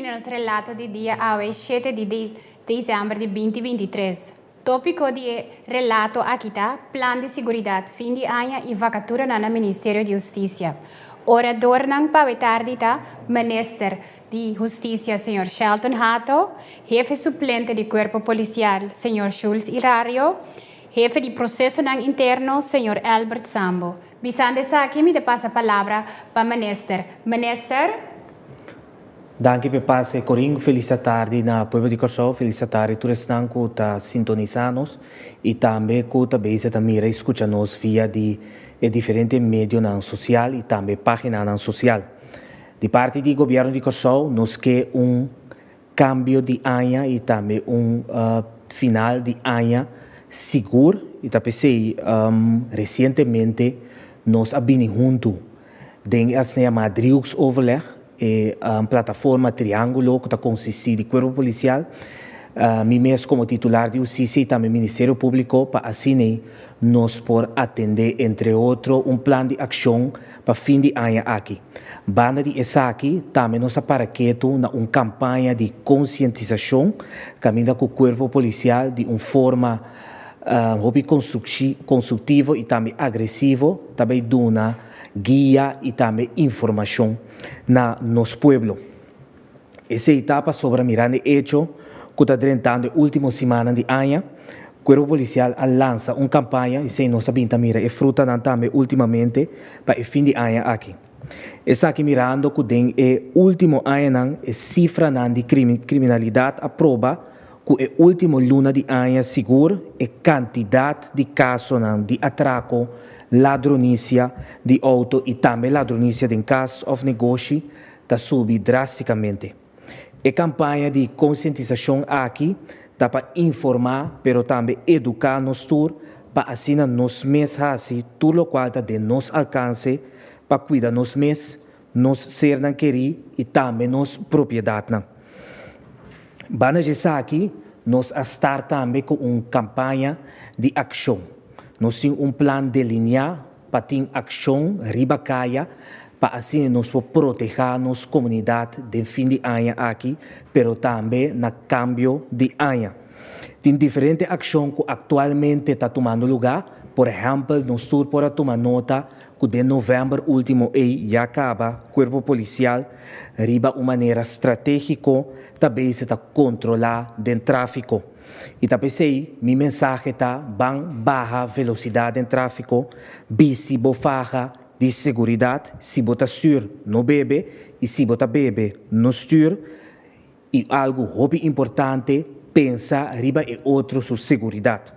bini na nos relato di dia awe 7 di desèmber di 2023. Tópiko di e relato aki ta Plan di Seguridat fin di aña i vakaturanan na Ministerio di Hustisia. Oradornan pa awe tardi ta Minister di Hustisia señor Shelton Hato, Hefe Suplente di Kuerpo Polisial señor Jules Irario, Hefe di Prosesonan Interno señor Albert Sambo. Bisando esaki mi ta pasa palabra pa Minister. Minister. Danki p'e pase Corin, felis atardi na pueblo di Kòrsou, felis atardi tur esnan ku ta sintonisá nos i tambe ku ta bezig ta mira i skucha nos via di e diferente medionan sosial i tambe páginanan sosial. Di parti di Gobièrnu di Kòrsou nos ke un kambio di aña i tambe un final di aña sigur i ta p'esei resientemente nos a bini huntu den e asina yamá driehoeksoverleg, e plataforma triángulo ku ta konsistí di Kuerpo Polisial, mi mes komo titular di Hustisia i tambe Ministerio Públiko pa asina nos por atendé entre otro un plan di akshon pa fin di aña aki. Banda di esaki tambe nos a para ketu na un kampaña di konsientisashon kaminda ku Kuerpo Polisial di un forma hopi konstruktivo i tambe agresivo ta bai duna guia i tambe informashon na nos pueblo. Esei ta pasobra mirando e echo ku ta drentando e último simannan di aña, Kuerpo Polisial a lansa un kampaña, esei nos a bin ta mira e frutanan tambe últimamente pa e fin di aña aki. Esaki mirando ku den e último añanan e sifranan di kriminalidat a proba ku e último luna di aña sigur e kantidat di kasonan di atrako, ladronisia di outo i tambe ladronisia den kas òf negoshi ta subi drástikamente. E kampaña di konsientisashon aki ta pa informá pero tambe eduká nos tur pa asina nos mes hasi tur lokual ta den nos alkanse pa kuida nos mes, nos sernan kerí i tambe nos propiedatnan. Banda dje esaki nos a start tambe ku un kampaña di akshon. Nos tin un plan deliniá pa tin akshon riba kaya pa asina nos por protehá nos komunidat den fin di aña aki pero tambe na kambio di aña. Tin diferente akshon ku aktualmente ta tumando lugá, por ehèmpel nos tur por a tuma nota ku den novèmber último ei ya kaba Kuerpo Polisial riba un manera stratégiko ta bezig ta kontrolá den tráfiko. I ta p'esei mi mensahe ta ban baha velosidat den tráfiko, bisti bo faha di seguridat, si bo ta stür no bebe i si bo ta bebe no stür i algu hopi importante pensa riba e otro su seguridat.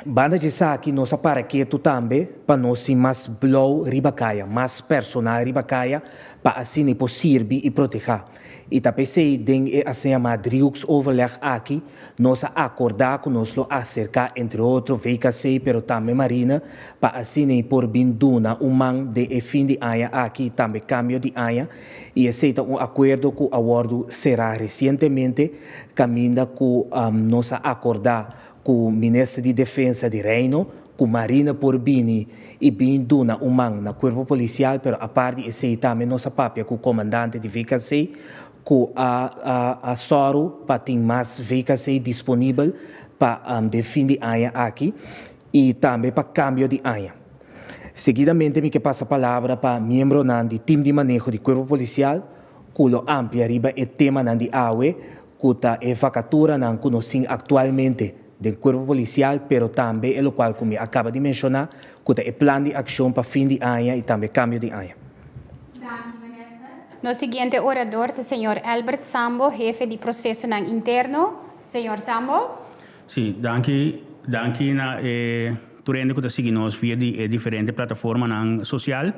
Banda di esaki nos a para ketu tambe pa nos tin mas blou riba kaya, mas personal riba kaya pa asina e por sirbi i protehá. I ta p'esei den e asina yamá driehoeksoverleg aki nos a akordá ku nos lo aserká entre otro VKC pero tambe Marina pa asina e por bin duna un man den e fin di aña aki i tambe kambio di aña i esei ta un akuerdo ku a wòrdu será resientemente kaminda ku nos a akordá ku Minister di Defensa di Reino ku Marina por bini i bin duna un man na Kuerpo Polisial pero apart di esei tambe nos a papia ku Komandante di VKC ku a a sòru pa tin mas VKC disponibel pa den fin di aña aki i tambe pa kambio di aña. Seguidamente mi ke pasa palabra pa miembronan di Tim di Maneho di Kuerpo Polisial ku lo amplia riba e temanan di awe ku ta e vakaturanan ku nos tin aktualmente den Kuerpo Polisial pero tambe e lokual ku mi a kaba di menshoná ku ta e plan di akshon pa fin di aña i tambe kambio di aña. Danki, Minister. Nos siguiente orador ta señor Albert Sambo, hefe di prosesonan interno. Señor Sambo. Sí, danki, danki na e tur hende ku ta sigui nos via di e diferente plataformanan sosial.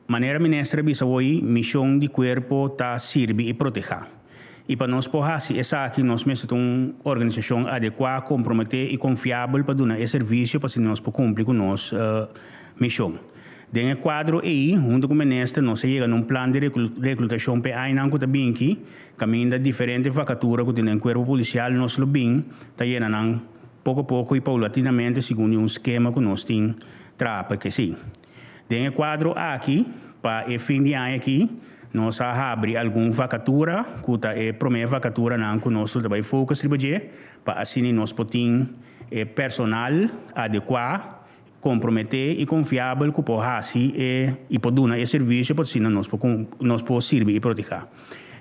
Manera minister a bisa hoy, mision di cuerpo ta sirbi y proteha. Y pa nos por haci esaki nos mester ta un organisacion adecua, compromete y confiabel pa duna e servicio pa asina nos por cumpli cu nos mision. Den e cuadro ey, hunto cu minister nos a yega na un plan di reclutacion pa e añanan cu ta binki, caminda diferente vacatura cu tin den cuerpo policial nos lo bin ta yena nan poco poco y paulatinamente segun di un skema cu nos tin traha pa ke si. Den e kuadro aki, pa e fin di aña aki, Nos a habri algun vakatura, ku ta e promé vakaturanan ku nos lo ta bai focus riba dje, pa asina nos por tin e personal adekuá, komprometé i konfiabel ku por hasi e i por duna e servisio pa asina nos por nos por sirbi i protehá.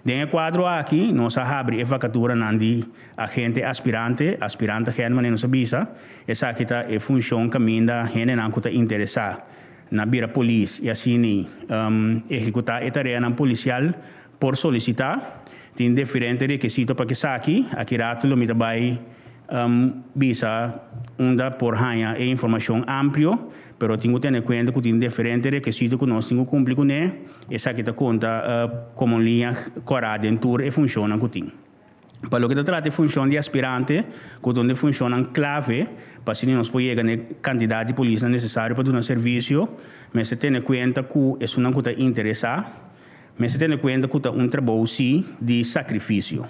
Den e kuadro aki nos a habri e vakaturanan di agente aspirante, aspirant agent manera nos a bisa, esaki ta e funshon kaminda hendenan ku ta interesá na bira polis i asina ehekutá e tareanan polisial por solisitá. Tin diferente rekisito pa esaki. Aki ratu lo mi ta bai bisa unda por haña e informashon amplio, pero tin ku tene kuenta ku tin diferente rekisito ku nos tin ku kumpli kuné. Esaki ta konta komo un liña kòrá den tur e funshonnan ku tin. Pa loke ta trata e funshon di aspirante, ku ta un di e funshonnan klave pa asina nos por yega na e kantidat di polisnan nesesario pa duna servisio, mester tene kuenta ku esunnan ku ta interesá mester tene kuenta ku ta un trabou si di sakrifisio.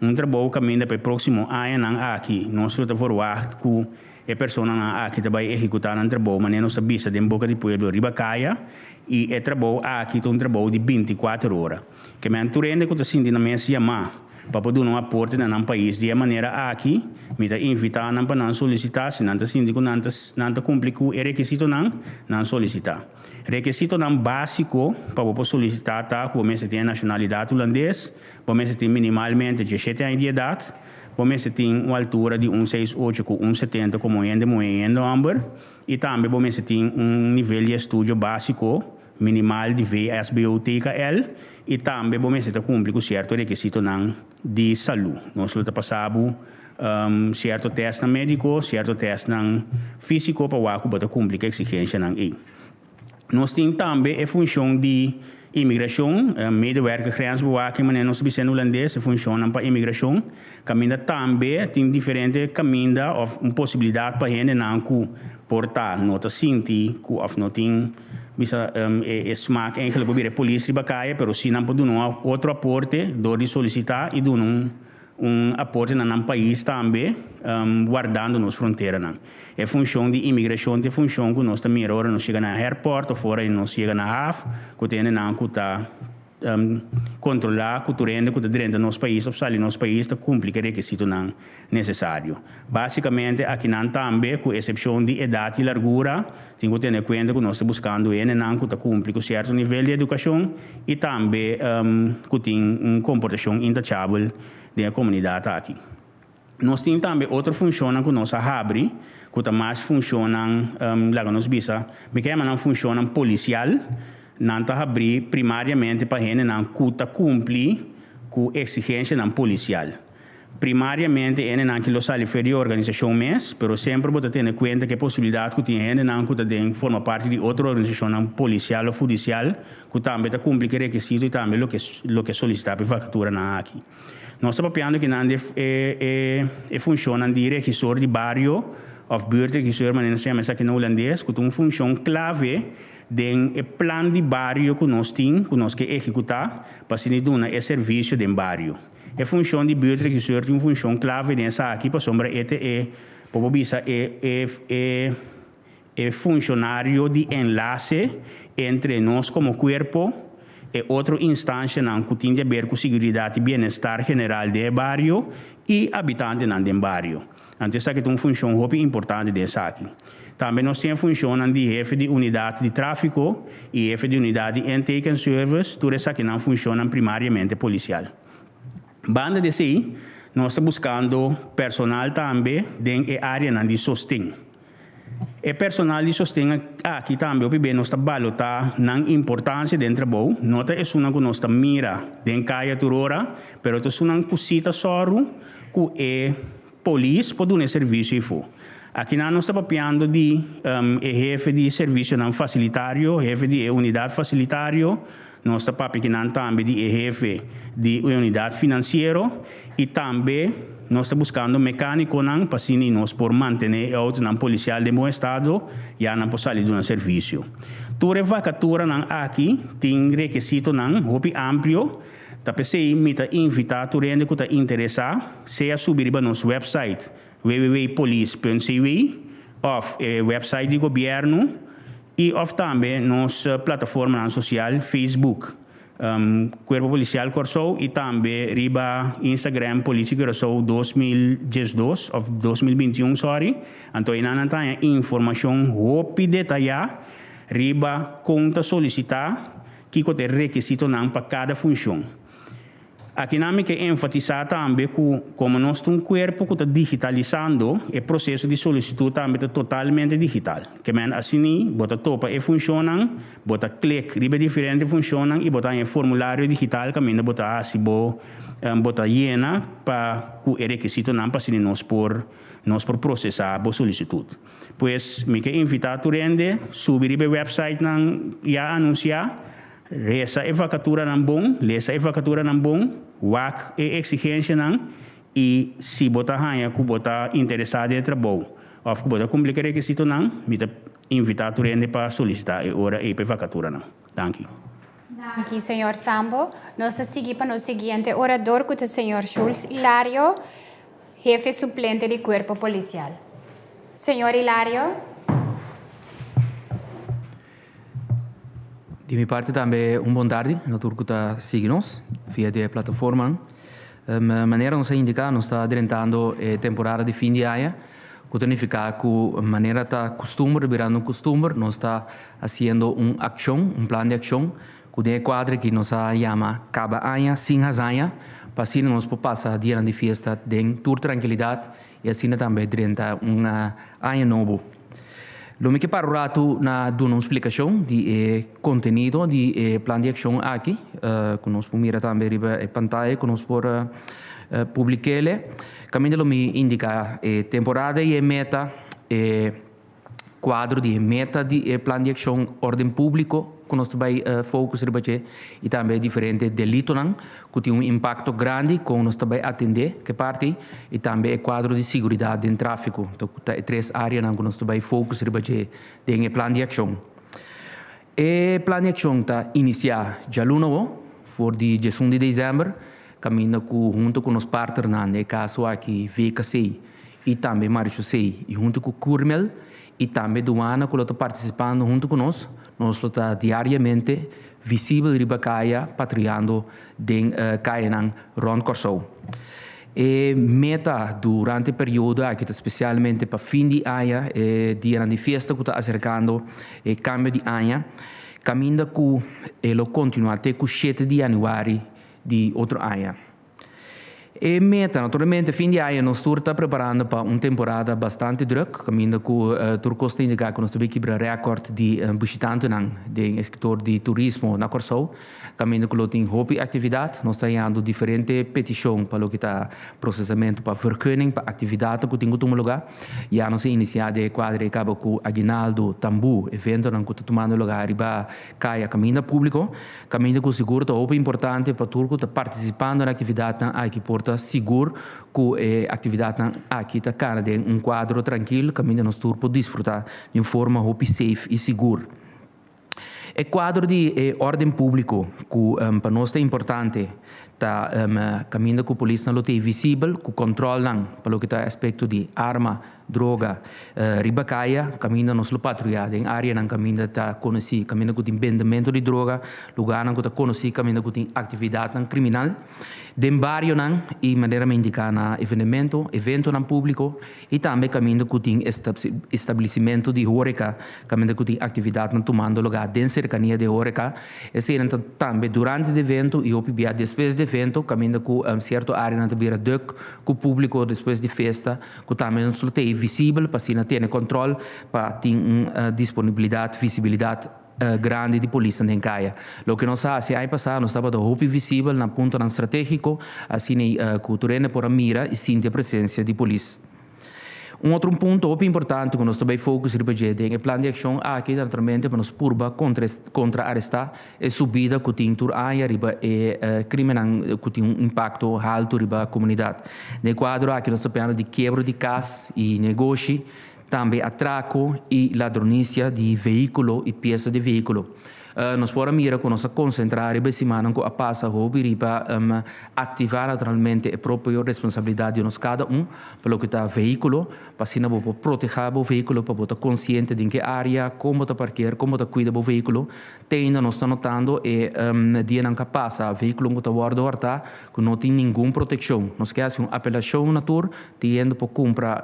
Un trabou kaminda pa e próksimo añanan aki nos lo ta verwagt ku e personanan aki ta bai ehekutá nan trabou manera nos ta bisa den boka di pueblo riba kaya i e trabou aki ta un trabou di binti kuater ora. Ke men tur hende ku ta sinti nan mes yamá pa por duna un aporte na nan pais di e manera aki, mi ta invitá nan pa nan solisitá si nan ta sinti ku nan ta nan ta kumpli ku e rekisitonan, nan solisitá. Rekisitonan básiko pa bo por solisitá ta ku bo mester tin e nashonalidat hulandes, bo mester tin minimalmente diesshete aña di edat, bo mester tin un altura di un seis ocho ku un setenta komo hende muhé i hende hòmber, i tambe bo mester tin un nivel di estudio básiko minimal di VSBO-TKL i tambe bo mester ta kumpli ku sierto rekisitonan di salú. Nos lo ta pasa bo sierto tèstnan médiko, sierto tèstnan físiko pa wak ku bo ta kumpli ku e eksigenshanan ei. Nos tin tambe e funshon di imigrashon, medewerker grensbewaking manera nos ta bisa na hulandes, e funshonnan pa imigrashon, kaminda tambe tin diferente kaminda òf un posibilidat pa hendenan ku por ta no ta sinti ku òf no tin bisa e smaak eigenlijk pa bira e polis riba kaya, pero si nan por duna un otro aporte dor di solisitá i duna un un aporte na nan pais tambe wardando nos fronteranan. E funshon di imigrashon ta e funshon ku nos ta mira ora nos yega na airport òf ora nos yega na haf ku ta hendenan ku ta kontrolá ku tur hende ku ta drenta nos pais òf sali nos pais ta kumpli ku e rekisitonan nesesario. Básikamente akinan tambe ku esepshon di edat i largura tin ku tene kuenta ku nos ta buskando hendenan ku ta kumpli ku sierto nivel di edukashon i tambe ku tin un komportashon intachabel den e komunidat aki. Nos tin tambe otro funshonnan ku nos a habri ku ta mas funshonnan laga nos bisa mi ke yama nan funshonnan polisial. Nan ta habri primariamente pa hendenan ku ta kumpli ku eksigenshanan polisial. Primariamente hendenan ki lo sali for di e organisashon mes, pero semper bo ta tene kuenta ku e posibilidat ku tin hendenan ku ta den forma parti di otro organisashonnan polisial òf hudisial ku tambe ta kumpli ku e rekisito i tambe loke loke solisitá pa e vakaturanan aki. Nos ta papiando kinan di e e funshonnan di regisor di bario òf buurtregisseur manera nos ta yama esaki na hulandes ku ta un funshon klave den e plan di bario ku nos tin ku nos ke ehekutá pa asina duna e servisio den bario. E funshon di buurtregisseur tin un funshon klave den esaki pasobra e ta e, bo por bisa, e e e e funshonario di enlase entre nos komo kuerpo, e otro instanshanan ku tin di aber ku siguridat i bienestar general den e bario i abitantenan den bario. Anto esaki ta un funshon hopi importante den esaki. Tambe nos tin e funshonnan di hefe di unidat di tráfiko i hefe di unidat di intekenservice, tur esakinan funshonnan primariamente polisial. Banda di esei, nos ta buskando personal tambe den e áreanan di sosten. E personal di sosten aki tambe hopi be nos ta balotá nan importansia den trabou. No ta esunnan ku nos ta mira den kaya tur ora, pero ta esunnan ku sí ta sòru ku e polis por duna e servisio ifo. Akinan nos ta papiando di e hefe di servisionan fasilitario, hefe di e unidat fasilitario, nos ta papia kinan tambe di e hefe di e unidat finansiero i tambe nos ta buskando mekánikonan pa asina nos por mantené e outonan polisial den bon estado ya nan por sali duna servisio. Tur e vakaturanan aki tin rekisitonan hopi amplio. Ta p'esei mi ta invitá tur hende ku ta interesá sea subi riba nos wèpsait www.polis.cw òf e wèpsait di gobièrnu i òf tambe nos plataformanan sosial Facebook. Kuerpo Polisial Kòrsou i tambe riba Instagram Politie Curaçao 2012 òf 2021 sòri. Anto einan nan ta haña informashon hopi detayá riba kon ta solisitá, kiko ta e rekisitonan pa kada funshon. Akinan mi ke enfatisá tambe ku komo nos ta un kuerpo ku ta digitalisando, e proseso di solisitut tambe ta totalmente digital. Ke men asini bo ta topa e funshonnan, bo ta klik riba e diferente funshonnan i bo ta haña e formulario digital kaminda bo ta hasi bo bo ta yena pa ku e rekisitonan pa asina nos por nos por prosesá bo solisitut. Pues mi ke invitá tur hende subi riba e wèpsaitnan ya anunsiá. Resa e vakaturanan bon, lesa e vakaturanan bon, wak e eksigensianan i si bo ta haña ku bo ta interesá den e trabou òf ku bo ta kumpli ku e rekisitonan, mi ta invitá tur hende pa solisitá e ora ei pa e vakaturanan. Danki. Danki, señor Sambo. Nos ta sigui pa nos siguiente orador ku ta señor Schultz Hilario, hefe suplente di Kuerpo Polisial. Señor Hilario. Di mi parti tambe un bon tardi na tur ku ta sigui nos via di e plataformanan. Manera nos a indiká nos ta drentando e temporada di fin di aña ku ta nifiká ku manera ta kustumber birando un kustumber nos ta hasiendo un akshon, un plan di akshon ku den e kuadro aki nos a yama Kaba Aña Sin Hazaña pa asina nos por pasa dianan di fiesta den tur trankilidat i asina tambe drenta un aña nobo. Lo mi ke para un ratu na duna un splikashon di e kontenido di e plan di akshon aki, ku nos por mira tambe riba e pantaya ku nos por publik'el. Kaminda lo mi indiká e temporada i e meta, e kuadro di e meta di e plan di akshon órden públiko ku nos ta bai focus riba dje i tambe e diferente delitonan ku tin un impakto grandi kon nos ta bai atendé ke parti i tambe e kuadro di siguridat den tráfiko. Ta e tres áreanan ku nos ta bai focus riba dje den e plan di akshon. E plan di akshon ta inisiá djaluna awo for di diesun di desèmber kaminda ku huntu ku nos partnernan den e kaso aki VKC i tambe Marechaussee i huntu ku Curmel i tambe Duana ku lo ta partisipando huntu ku nos, nos lo ta diariamente visibel riba kaya patruyando den kayanan rònt Kòrsou. E meta durante e periodo aki ta spesialmente pa fin di aña, e dianan di fiesta ku ta aserkando e kambio di aña, kaminda ku e lo kontinuá te ku shete di yanüari di otro aña. E meta, naturalmente fin di aña nos tur ta preparando pa un temporada bastante druk, caminda cu tur cos ta indica cu nos ta bay kibra record di bishitantenan den e sector di turismo na Corsou, caminda cu lo tin hopi actividad. Nos ta hañando diferente peticion pa loke ta procesamento pa vergunning pa actividadnan cu tin cu tuma lugar. Ya nos a inicia den e cuadra e caba cu aguinaldo, tambu, eventonan cu ta tumando lugar riba caya caminda publico. Kaminda ku sigur ta hopi importante pa tur ku ta partisipando na aktividatnan aki por ta sigur ku e aktividatnan aki ta kana den un kuadro trankil kaminda nos tur por disfrutá di un forma hopi safe i sigur. E kuadro di e órden públiko ku pa nos ta importante ta kaminda ku polisnan lo ta e visibel ku kòntròlnan pa loke ta aspekto di arma, Droga. Riba kaya, kaminda nos lo patruyá den áreanan kaminda ta konosí, kaminda ku tin bendamentu di droga, lugánan ku ta konosí kaminda ku tin aktividatnan kriminal. Den barionan i manera mi indiká na evenemento, eventonan públiko i tambe kaminda ku tin establesimentu di hóreka, kaminda ku tin aktividatnan tumando lugá den serkania di hóreka. Eseinan ta tambe durante di evento i hopi bia despues di evento, kaminda ku sierto áreanan ta bira dùk ku públiko despues di festa. Ku tambe nos lo tei visibel pa asina tene kòntròl pa tin un disponibilidat, visibilidat grandi di polisnan den kaya. Loke nos a hasi aña pasá nos tabata hopi visibel na puntonan stratégiko asina ku tur hende por a mira i sinti e presensia di polis. Un otro punto hopi importante ku nos ta bai focus riba dje den e plan di akshon aki ta naturalmente pa nos purba kontra arestá E subida ku tin tur aña riba e krimennan ku tin un impakto haltu riba komunidat. Den e kuadro aki nos ta piando di kiebro di kas i negoshi, tambe atrako i ladronisia di vehíkulo i piesa di vehíkulo. Nos por a mira ku nos a konsentrá riba e simannan ku a pasa hopi riba aktivá naturalmente e propio responsabilidat di nos kada un pa loke ta vehíkulo, pa asina bo por protehá bo vehíkulo, pa bo ta konsiente den ke área, kon bo ta parker, kon bo ta kuida bo vehíkulo. Te ainda nos ta notando e dianan ku a pasa vehíkulo ku ta wòrdu hòrtá ku no tin ningun protekshon. Nos ke hasi un apelashon na tur Tin hende por kumpra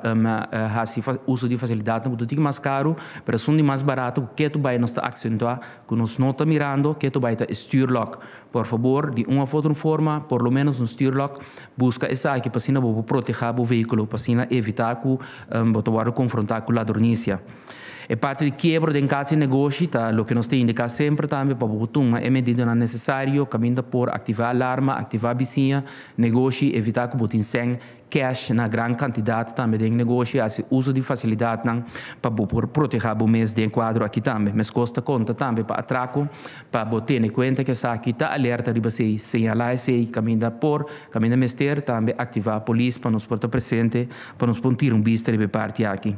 hasi uso di fasilidatnan ku ta tin mas karu, pero esun di mas barato ku ketu bai nos ta aksentuá ku nos no ta mirando ketu bai ta e stuurlok. Por fabor, di un òf otro forma, por lo ménos un stuurlok, buska esaki pa asina bo por protehá bo vehíkulo, pa asina evitá ku bo ta wòrdu konfrontá ku ladronisia. E parti di kiebro den kas di negoshi ta loke nos ta indiká semper tambe pa bo por tuma e medidanan nesesario kaminda por aktivá alarma, aktivá bisiña, negoshi, evitá ku bo tin sèn Cash na gran kantidat tambe den negoshi hasi uso di fasilidatnan pa bo por protehá bo mes den kuadro aki tambe. Meskos ta konta tambe pa atrako pa bo tene kuenta ku esaki ta alerta riba esei, señalá esei kaminda por, kaminda mester, tambe aktivá polis pa nos por ta presente pa nos por tira un bista riba e parti aki.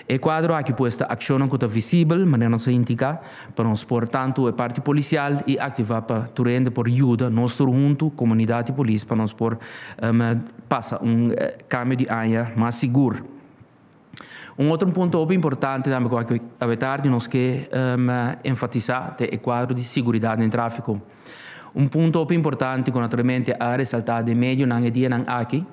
E kuadro aki pues ta akshonnan ku ta visibel, manera nos a indiká, pa nos por tantu e parti polisial i aktivá pa tur hende por yuda nos tur huntu, komunidat i polis, pa nos por pasa un kambio di aña mas sigur. Un otro punto hopi importante tambe ku awe tardi nos ke enfatisá ta e kuadro di siguridat den tráfiko. Un punto hopi importante ku naturalmente a resaltá den medionan e dianan aki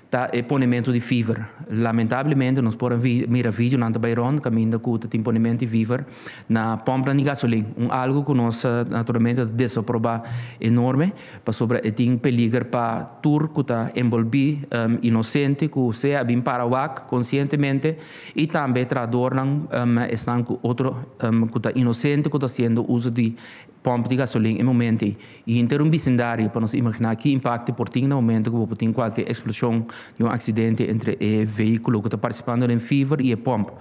Ta e ponementu di fever. Lamentablemente nos por a mira videonan ta bai rond caminda cu ta tin ponementu di fever na pompnan di gasolin. Un algo cu nos naturalmente ta desaproba enorme pasobra e tin peliger pa tur cu ta enbolbi inocente cu sea a bin para wak conscientemente y tambe trahadornan esnan cu otro cu ta inocente cu ta haciendo uso di Pòmp di gasolin e momento ei i henter un bisindario pa nos imaginá ki impakto por tin na momento ku bo por tin kualke eksploshon di un aksidente entre e vehíkulo ku ta partisipando den fever i e pòmp.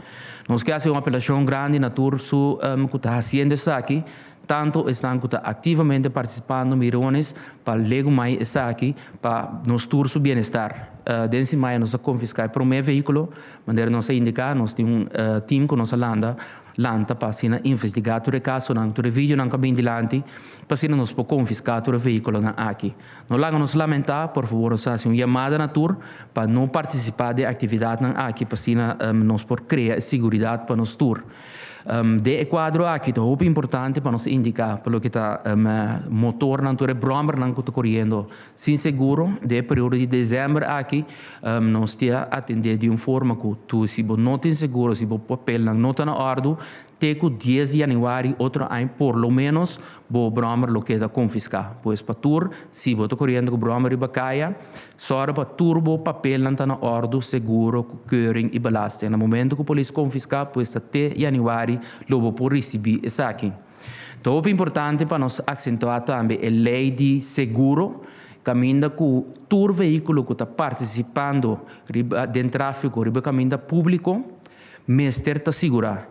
Nos ke hasi un apelashon grandi na tur su ku ta hasiendo esaki, tantu esnan ku ta aktivamente partisipando mirones pa legumai esaki pa nos tur su bienestar. Den Simaya nos a konfiská e promé vehíkulo, manera nos a indiká nos tin un tim ku nos a landa Lanta pa asina investigá tur e kasonan, tur e videonan ku a bin dilanti, pa asina nos por konfiská tur e vehíkulonan aki. No laga nos lamentá, por fabor nos hasi un yamada na tur pa no partisipá den e aktividatnan aki pa asina nos por krea e siguridat pa nos tur. Den e kuadro aki ta hopi importante pa nos indiká pa loke ta motornan, tur e bròmernan ku ta koriendo Sin seguro, den e periodo di december aki, nos ta atendé di un forma ku tu si bo no tin seguro, si bo papelnan no ta na òrdu, te ku dies di yanüari otro aña por lo ménos bo bròmer lo keda konfiská. Pues pa tur, si bo ta koriendo ku bròmer riba kaya, sòru pa tur bo papelnan ta na òrdu, seguro, ku keuring i belasting. Na momento ku polis konfiská, pues ta te yanüari lo bo por risibí esaki. Ta hopi importante pa nos aksentuá tambe e lei di seguro kaminda ku tur vehíkulo ku ta partisipando riba den tráfiko riba kaminda públiko mester ta sigurá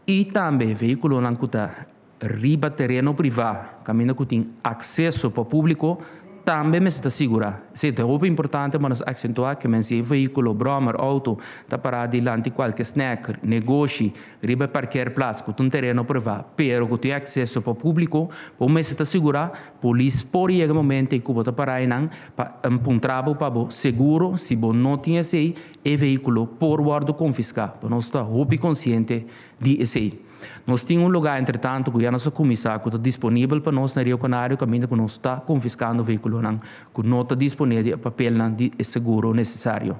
i tambe vehíkulonan ku ta riba tereno privá kaminda ku tin akseso pa públiko Tambe mester ta sigurá. Sí, ta hopi importante pa nos aksentuá ke men si e vehíkulo, bròmer, outo, ta pará dilanti kualke snèk, negoshi, riba e parkeerplaats ku ta un tereno privá, pero ku tin akseso pa públiko, bo mester ta sigurá, polis por yega e momento ei ku bo ta pará einan pa puntra bo pa bo seguro, si bo no tin esei, e vehíkulo por wòrdu konfiská. Pa nos ta hopi konsiente di esei. Nos tin un lugá entretantu ku ya nos a kuminsá ku ta disponibel pa nos na Rio Canario kaminda ku nos ta konfiskando vehíkulonan ku no ta disponé di e papelnan di e seguro nesesario.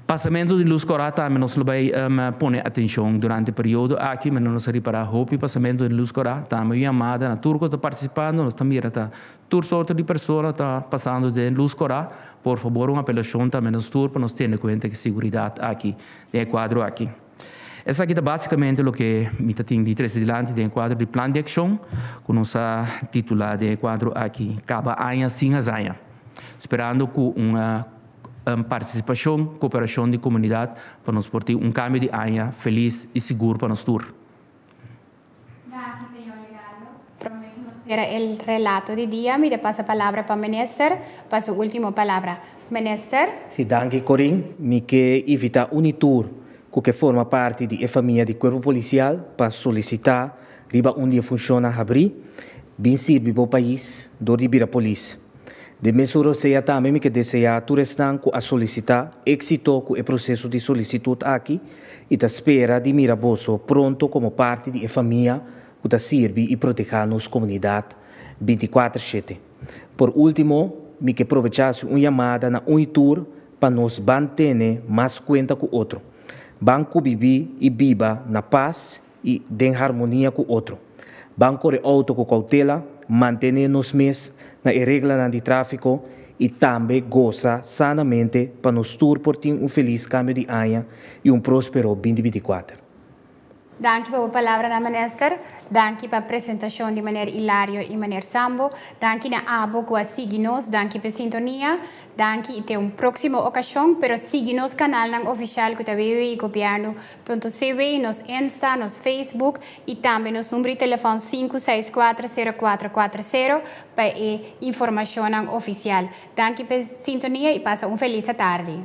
Pasamentu di lus kòrá tambe nos lo bai pone atenshon durante e periodo aki, manera nos a ripará hopi pasamentu di lus kòrá, tambe un yamada na tur ku ta partisipando, nos ta mira ta tur sorto di persona ta pasando den lus kòrá, por fabor un apelashon tambe nos tur pa nos tene kuenta ku e seguridat aki den e kuadro aki. Esaki ta básikamente loke mi ta tin di trese dilanti den e kuadro di plan di akshon ku nos a titulá den e kuadro aki Kaba Aña Sin Hazaña, sperando ku un partisipashon, koperashon di komunidat pa nos por tin un kambio di aña felis i sigur pa nos tur. Danki, señor Ricardo. Prome ku nos sera el relato di dia, mi ta pasa palabra pa Minister pa su ultimo palabra. Minister. Si, danki Corin. Mi ke invita un i tur ku ke forma parti di e famia di Kuerpo Polisial pa solisita riba un di e funshonnan habrí, bin sirbi bo pais dor di bira polis. Den mesun rosea tambe mi ke deseá tur esnan ku a solisitá éksito ku e proseso di solisitut aki i ta spera di mira boso pronto komo parti di e famia ku ta sirbi i protehá nos komunidat bintikuater shete. Por último, mi ke probechá hasi un yamada na un i tur pa nos ban tene mas kuenta ku otro. Ban kubibí i biba na pas i den harmonia ku otro. Ban kore outo ku koutela, mantené nos mes na e reglanan di tráfiko i tambe gosa sanamente pa nos tur por tin un felis kambio di aña i un próspero 2024. Danki pa bo palabranan Minister. Danki pa presentashon di Meneer Ilario i Meneer Sambo. Danki na abo ku a sigui nos. Danki pa e sintonia. Danki i te un próksimo okashon. Pero sigui nos kanalnan ofishal ku ta www.gobierno Punto cw, nos Insta, nos Facebook y tambe nos number di telefon 564 0440 pa e informacionnan oficial. Danki p'e sintonia y pasa un feliz atardi.